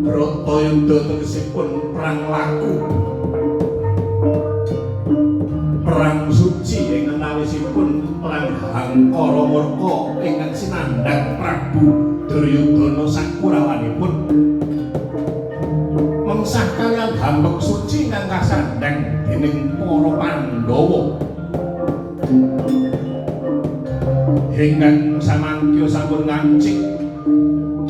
Bratayuda tegesipun perang laku, perang suci ing antawisipun perang Hangkara Murka ingkang sinandhang Prabu Duryudana sakurawanipun mengsah kaliyan hambek suci ingkang kasandhang dening para Pandhawa. Ingkang samangkya sampun ngancik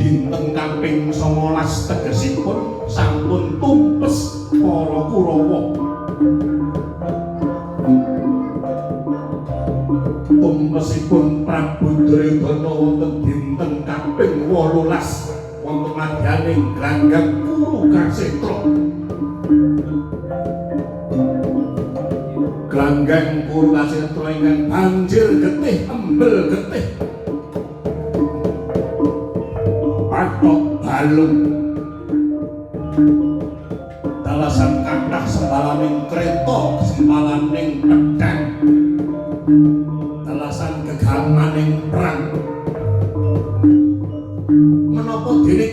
dinten kaping 19 tegesipun sampun tumpes para Kurawa. Tumpesipun Prabu Duryudana wonten dinten kaping 18 wonten madyaning glanggang Kurukasetra. Glanggang Kurukasetra ingkang banjir getih embel getih patok balung dalasan kathah sempalaning kreta, sempalaning pedhang, dalasan gegamaning perang. Menapa dene